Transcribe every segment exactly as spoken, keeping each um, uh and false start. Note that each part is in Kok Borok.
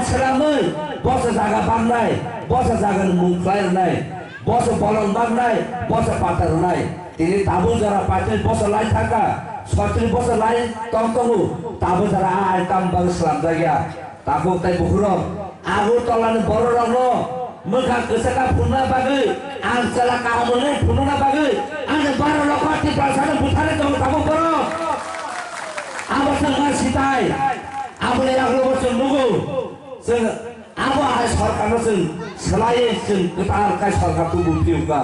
Swnamwi bosa jaga baknai, bosa jagani mung khlai rwnai, bosa bolong baknai, bosa pata rwnai. Tini tabuk jora paitris bosor lai thangkha, soitris bosor lai tong tongo, tabuk jora a ain tamo bagwi swnamjakya. Tabuk tei bukhurok Agartala ni bororokno mwkhang kwchakna phunukna bagwi ang chwla kaham hwnwi phunukna bagwi ani bara lokha Tiprasano butharwi tongo tabuk borok. Abo chwng ma sitai, aboni yagulobo chwng nugo. Chwng abo hai sorkarno chwng swlaiwi chwng kwtal khai sorkar tubu phiyokha.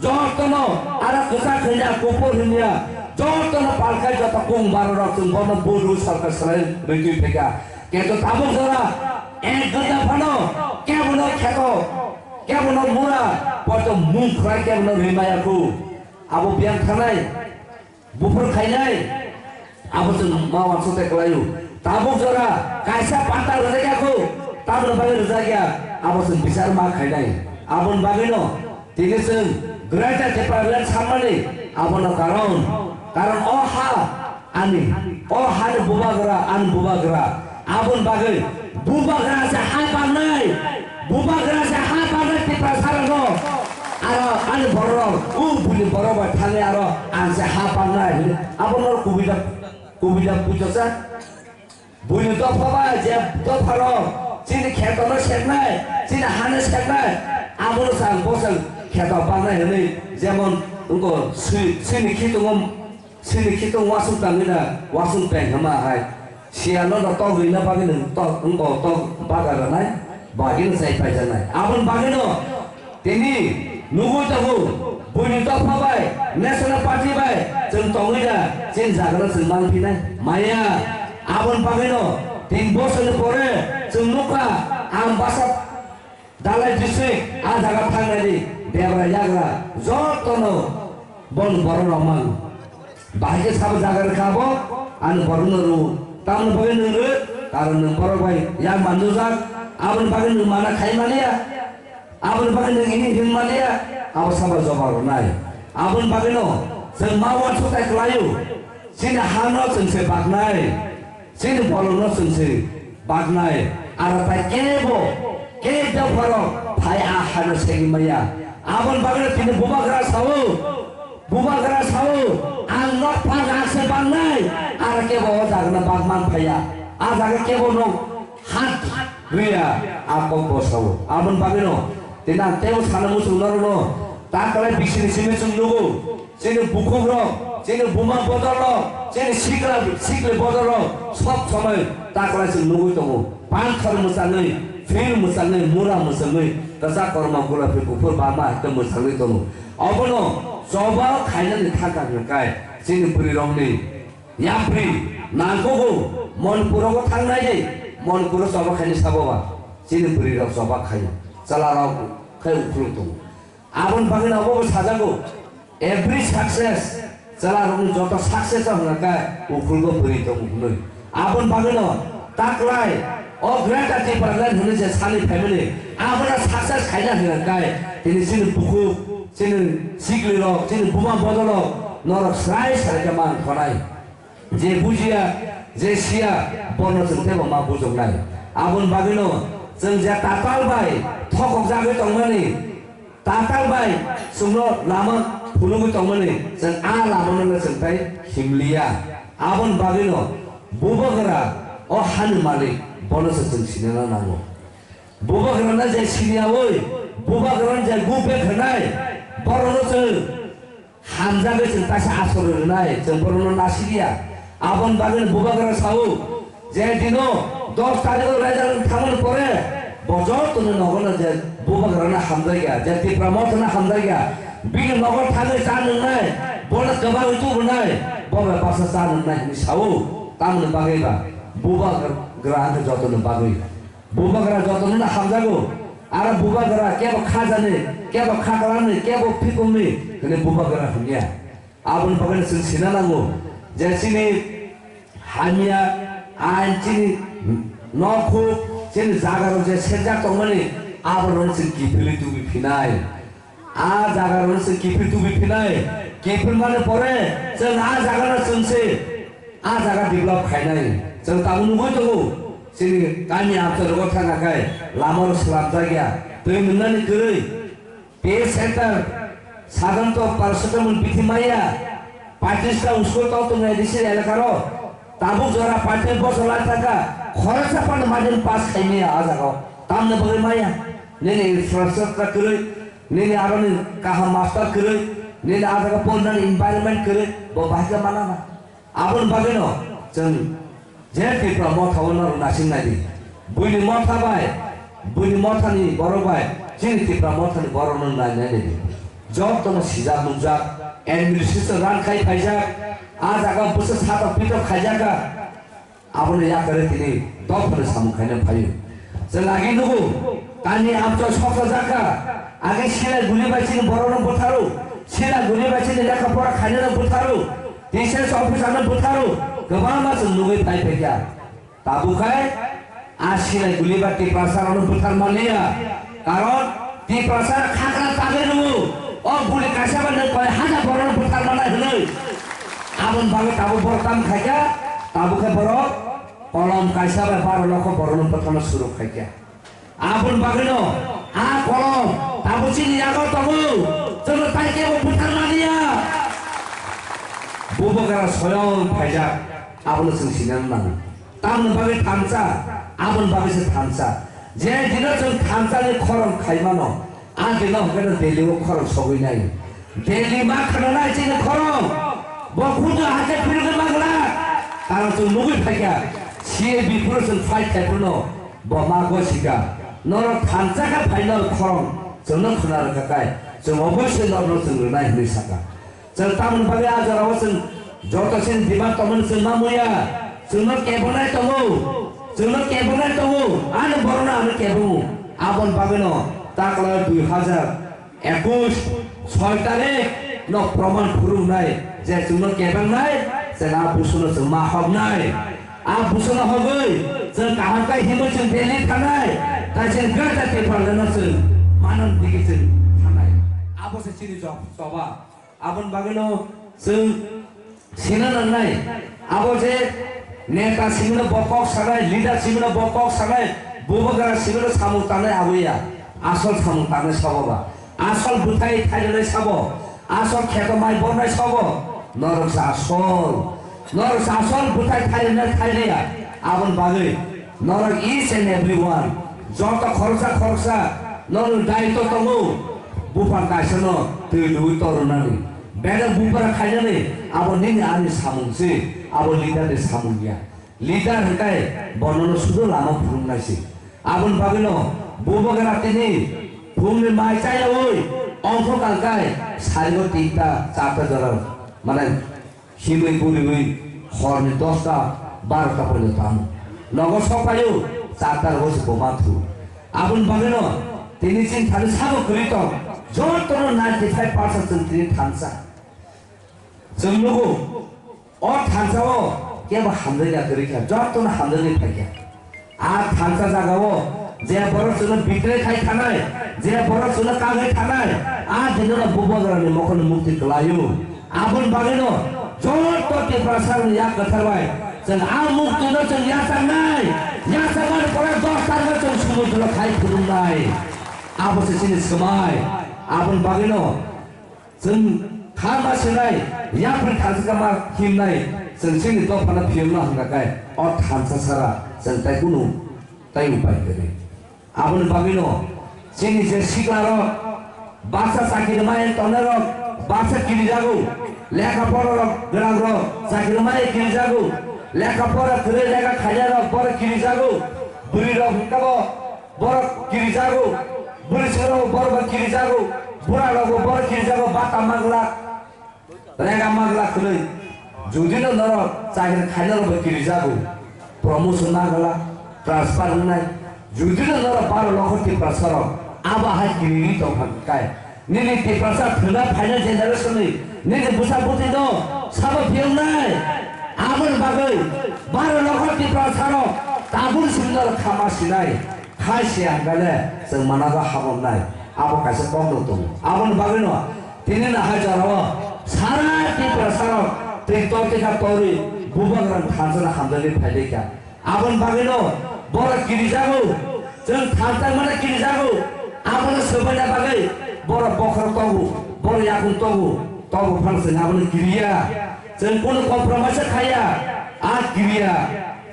Jotono aro kwchak hwnya, kuphur hwnya, jotono palkhai joto kung barorok chwng bono budu sorkar swlai rwtwi phaikha. Kintu tabuk jora ek ghonta phano kebono kheto, kebono mura, poito mung khwlai kebono rimaya khu. Abo biyang thanai. Buphur khainai, abo chwng ma uansuk tei kwlaio. Tabuk jora kaisa pata rwjakya kho, tamoni bagwi rwjakya, abo chwng bichar ma khainai. Aboni bagwino tini chwng Greater Tipraland sanmani abono karon, karon o ha ani, o hani bubagra ani bubagra. Aboni bagwi bubagra se ha pangnai, bubagra se ha pangnai Tiprasarokno. Aro ani bororok, o buini borok bai thangwi aro ang se ha pangnai hwnwi abo norok kubui da, kubui da puijaksa. Buini dopha bai je dopharok chini khetorno seknai, chini hano seknai, abono chwng bosong kheto pangnai hwnwi jemon wngkha swi-, swini khitungo Chini khitung wasung tangwi na wasung peng hama hai. Siya no no tok rina bagwi nung tok, wng bo tok baga ranai, bagwi no chai pai janai. Aboni bagwi no tini nugwi tongo, buini dopha bai, National Party bai, chwng tongwi na, chini jaga no chwng man phinai. Maya, aboni bagwi no tin bosor ni pore chwng nukha, ang basa Dalai district, a jaga thangnani debra yagra jotono bon borok rok mang. Bahai khe sabo jaga rwkha abo, ani borokno rw. Tamoni bagwi nwng rw, karon nwng borok bai yak manjujak, aboni bagwi nwng mana khai maliya, aboni bagwi nwng ini hin maliya, abo sabo jobab rwnai. Aboni bagwino chwng ma uansuk tai kwlaio, chini hano chwng se baknai. Chini bolongno chwng se baknai, aro tai kebo, kebo borok phai a hano segwi maya. Aboni bagwino tini bubagra sao, bubagra sao, ang nok phang ang se baknai, aro kebo o jagano bak man phaiya. A jaga kebo nok hat riya, a kokbo sao. Aboni bagwino tini ang tebo sana muchung norokno ta kwlai bisini simi chwng nugo. Chini bukhukrok, chini buma bodolrok, chini sikla, sikli bodolrok sob somoi taklai chwng nugwi tongo. Panthor mwchangwi, phil mwchangwi, mura mwchangwi, kwchak kormo, gulapi, kuphur, bama hai khe mwchangwi tongo. Obono choba khainani thangkha hwnkhai chini bwrwirokni yapri nangkukgo. Manipuro thangnai de, Manipuro choba khaini sabo ba chini bwrwirok choba khaio, chwlarok khe ukhulok tongo. Aboni bagwino obo bo sajago, every success, chwlarokni joto success o hwnka khe ukhulgo bwrwi tongo hwnwi. Aboni bagwino taklai o Greater Tipraland hwnwi je sani family, abono success khaina hwnka khe tini chini bukhuk, chini siklirok, chini buma bodolrok norok srai srai khe man khonai. Je bujiya, je siya, bono chwng teibo ma bujoknai. Aboni bagwino chwng je tatal bai thokokjagwi tongmani, tatal bai chwngno lama phunugwi tongmani, chwng a lamano chwng tai himliya. Aboni bagwino bubagra o hani malik, bono se chwng sinina nango. Bubagrano je siniyaui, bubagrano je go back hwnai, borokno chwng hamjagwi chwng kaisa aswrwi rwnai, chwng borokno nasiliya. Aboni bagwino bubagra sao, je dino dos tarikh o result thangmani pore, bo jotono nogono je bubagrano hamjakya, je Tipra Mothano hamjakya, bini nogo thangwi cha nwngnai, bono kwbangwi tubunai, bo bai baksa cha nwngnai hwnwi sao. Tamoni bagwi ba bubagra wngkha jotoni bagwi. Bubagra jotono hamjago. Aro bubagra kebo khajani, kebo khaklangni, kebo phikumni hwnwi bubagra hwnya. Aboni bagwi chwng sina nango je chini hamya ain, chini nokhuk, chini jagarok je sekjak tongmani, aborokno chwng kiphilwi tubi phinai. A jagarokno chwng kiphil tubi phinai. Kiphilmani pore chwng a jagano chwng se a jaga develop khainai. Chwng tabuk nugwi tongo. Chini kami amchai rogo thangna khai lama rok slamjak ya. Twi nungnani kwrwi. P H center, saganto paracetamol bithi maya, paitris ta usko tong tong nai disi elaka ro, tabuk jora paitris bosor lai thangkha, khoroksa phano margin pass khai maya a jaga o, tamni bagwi maya, nini infrastructure kwrwi, nini aroni kaham master kwrwi, nini a jaga pornani environment kwrwi, bo bahai khe mana na. Aboni bagwino chwng je Tipra Motha o norok naising nai di. Buini motha bai, buini mothani borok bai, chini Tipra Mothani borok no nai nai di. Jotono sijak nukjak, administration run khai phaijak, a jaga bwswk satok pitok khaijak kha. Aboni yakari tini dophani samung khaina phaio. Chwng agi nugo, kami amchoi soksa jakha, agi sila guli bai chini borokno bwtharo, sila guli bai chini lekha pora khainano bwtharo, T C S officer no bwtharo, kwbangma chwng nugwi phai phaikha. Tabuk khai a sila guli bai Tiprasa rokno bwthar manliya, karon Tiprasa khakra tagwi rwo, o guli kaisa bai nwng koi hajar borokno bwthar manai hwnwi. Aboni bagwi tabuk borok tam khaikha, tabuk khe borok kolom kaisa bai baro lokho borokno bwtharna suru khaikha. Aboni bagwino a kolom tabuk chini yago tongo, chwngno tai kebo bwtharmaniya. Bubagra soyong phaijak, abono chwng sinani nango. Tamoni bagwi thansa, aboni bagwi se thansa. Je dino chwng thansani khorang khaimano, a dino hwnkhe no Delhi o khorang sogwi nai. Delhi ma khwnanai chini khorang. Bo khudu hakhe phirigwi manglak. Karon chwng nugwi phaikha, C A B phuru chwng fight khai phuru no bo ma gosika. Norok thansa kha phai norok khorang. Chwngno khwna rwkha kai. Chwng oboisoi norokno chwng rwnai hwnwi saka. Chwng tamoni bagwi a jorao chwng joto chini demand tongmani chwng ma muya. Chwngno kebonai tongo. Chwngno kebonai tongo. Ani borokno ano kebongo. Aboni bagwino takla dui hajar ekush soi tarik no proman phuruknai je chwngno kebangnai, chwng a busuno chwng ma hoknai. A busuno hogwi chwng kaham khe himwi chwng Delhi thangnai. Tai chwng Greater Tipralandno chwng manan digi chwng thangnai. Abo se chini job, choba. Aboni bagwino chwng sina nangnai. Abo je neta simi no bo kok sanai, leader simi no bo kok sanai, bubagra simi no samung tangnai abo ya. Asol samung tangnai sabo ba. Asol bwthai thairwnai sabo. Asol kheto mai bornai sabo. Norok sa asol. Norok sa asol bwthai thairwnai thairwya. Aboni bagwi norok each and everyone, joto khoroksa khoroksa norok daitw tongo. Buphang kaisano twi rwui torunani. Bedek bupra khainani abo nini ani samung se, abo leader ni samung ya. Leader hwnkhe bonono sudu lama phurungnai se. Aboni bagwino bubagra tini phungni mai chayaui ongkho kangkai sarigo tinta charta jora mane himwi guriwi horni dosta barota porjonto tamo. Nogo sokpaio charta rogo se boma thu. Aboni bagwino tini chini thani sabo kwrwi tong jotono ninety five percent chwng tini thansa. Chwng nugo, o thansa-o kebo hamjakya kwrwi kha, jotono hamjakwi phai kha. A thansa jaga-o je borok chwngno betray khai thanai, je borok chwngno kagwi thanai, a dinono bubagrani mokhorni mukti kwlaio. Aboni bagwino joto Tiprasarokni yak kwthar bai chwng a muktino chwng yachaknai, yachakmani pore dos tarikho chwng sumudro khai phunuknai. Abo se chini swmai. Aboni bagwino chwng kha ma swnai, yapri thansa kha ma himnai, chwng chini dophano phiyokna hwnkha khe, o thansa sara chwng tai kunu tai upai kwrwi. Aboni bagwino chini je siklarok, baksa chakiri maya tongnairok, baksa kirijago, lekha porarok, gwnangrok, chakiri maya kirijago, lekha pora kwrwi lekha khainairok, borok kirijago, bwrwirok hwnkha bo, borok kirijago, bwrwi chwrwirok borok bai kirijago, burarokbo borok kirijago, bata manglak, rega manglak hwnwi. Judino norok chakri khainarokbo kirijago, promotion manglak, transfer wngnai. Judino norok baro lokho Tiprasarok abo hai kirigwi tongkha kai. Nini Tiprasa thwna phaina generation ni nini bwsa bwtwi no sabo phiyoknai. Aboni bagwi baro lokho Tiprasa rok tabuk simi no khama sinai. Khai se ang gale chwng mana ba habamnai. Abo kaisa kok no tongo. Aboni bagwi no tini no hai jorao sara Tiprasa rok twi tor tikha torwi bubagrang thansa no hamjagwi phaidai kha. Aboni bagwi no Borok kirijago, chwng thansa mano kirijago. Abono swbaina bagwi borok bokhorok tongo, borok yakung tongo, tongo phano chwng abono kiriya. Chwng kunu compromise khaiya, a kiriya.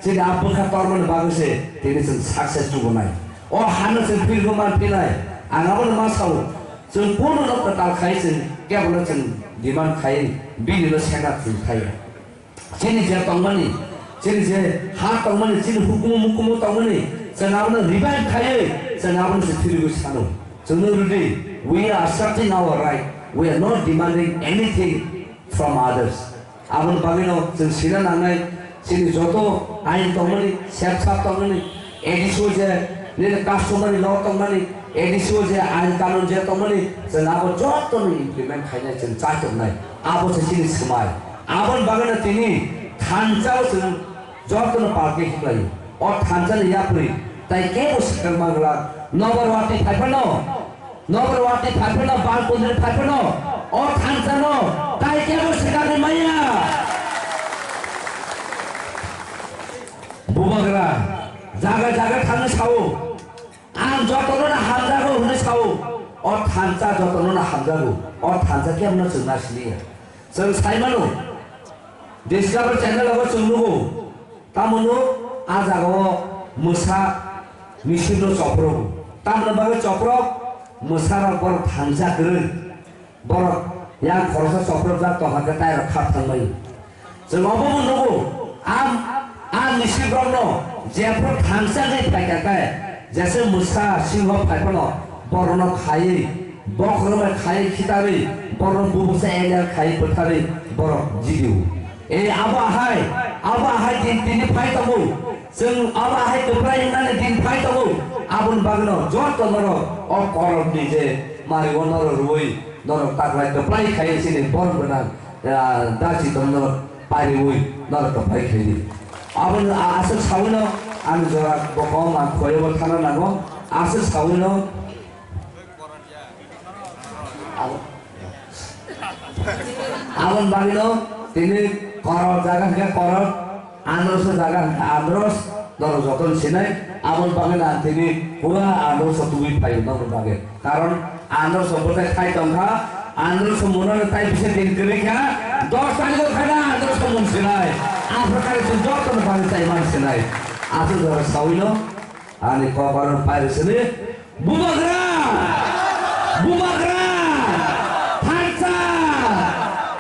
Chini a bwkha tormani bagwi se tini chwng success tubunai. O hano chwng philgo man phinai. Ang abono ma sao. Chwng kunu no kwtal khai chwng kebono chwng demand khai bini no sengkha chwng khaiya. Chini je tongmani, chini je ha tongmani, chini hukumu mukumu tongmani, chwng abono revive khaiwi, chwng abono se phirigwi sano. Chwngno rwdi, we are asserting our right. We are not demanding anything from others. Aboni bagwino chwng sina nangnai, chini joto ain tongmani, sepsap tongmani, A D C o je nini customary law tongmani, A D C o je ain kanun je tongmani, chwng abo jotono implement khainai, chwng chaituknai. Abo se chini swmai. Aboni bagwino tini thansa o chwng jotono palke hiklai. O thansa ni yapri tai kebo swkang manglak. Nobar wati phaiphano, nobar wati phaiphano, bal kundri phaiphano, o thansa no tai kebo swkang ni maya. Bubagra jaga jaga thangwi sao, ang jotono no hamjago hwnwi sao. O thansa jotono no hamjago. O thansa kebo no chwng nasiliya. Chwng saimano, Discovery channel o chwng nugo, tamoni a jaga o mwsa misip no choprok. Tamoni bagwi choprok, mwsa rok borok thangsa kwrwi. Borok yang khoroksa choprok jak tongkha khe tai rok khap thangbai. Chwng obo bo nugo, a, a misip rok no jephru thangsa khe phaikha khe, jese mwsa singho phaiphano borok no khaiwi, bokhorok bai khaiwi khitarwi, borok no bubuksa area khaiwi bwtharwi borok jidio. E abo ahai, abo ahai din tini phai tongo. Chwng abo ahai kwplai wngnani din phai tongo. Aboni bagwino joto norok o korokni je mari o norok rwui norok taklai kwplai khai chini borok gwnang, ah, da chitom norok pariui norok kwplai khaidi. Aboni a-, aswk sawino ani jora bo kok ang khoyebo thana nango. Aswk sawino Abo-, aboni bagwino tini koror jaga hwnkhe koror, androso jaga hwnkhe andros, norok jotono sinai. Aboni bagwino ang tini pura androso tubui phaio norokni bagwi. Karon androso bwtai thai tongkha, androso munano tai bisa din kwrwi kha, dos tarikh o khaina androso mun sinai. Aphuru kare chwng jotono bagwi tai man sinai. Aswk jora sawino ani kok aro pairw sini. Bubagra! Bubagra! Thansa!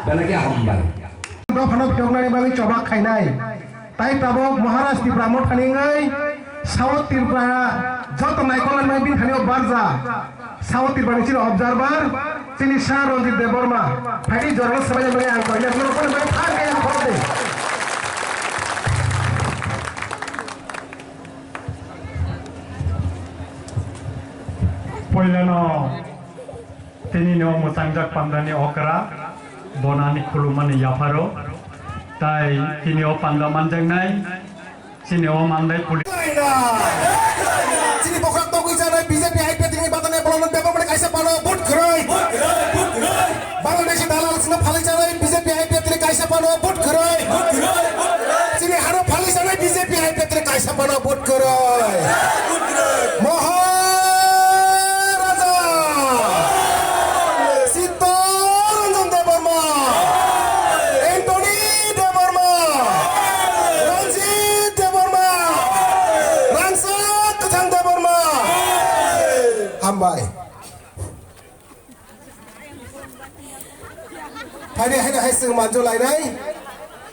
Belai khe hambai. Dophano phiyoknani bagwi chobak khainai. Tai tabuk Maharaj Tipra Mothani wngwi South Tripura joto naikolnani bagwi bini thani o barja. South Tripura ni chini observer, chini Sir Ranjit Debbarma. Phaidi jorano swbaina bagwi ang koina phano phano bagwi thang kaya khorokde. Poilano tini no mwchangjak pandani okra, bonani khulumani yapharo, tai tini o panda manjaknai, chini o mandai puli. Chini bokrak togwi janai B J P I P F ni batani bolong bebak mani kaisa pano vote kwrwi. Bangladeshi dalal sino phalwi janai B J P I P F ni kaisa pano vote kwrwi. Chini haro phalwi janai B J P I P F ni kaisa pano vote kwrwi. Maharaja Chittaranjan Debbarma, Anthony Debbarma, Ranjit Debbarma, Rangsak Kwthang Debbarma. Hambai. Phaidi haino hai chwng manjo lainai.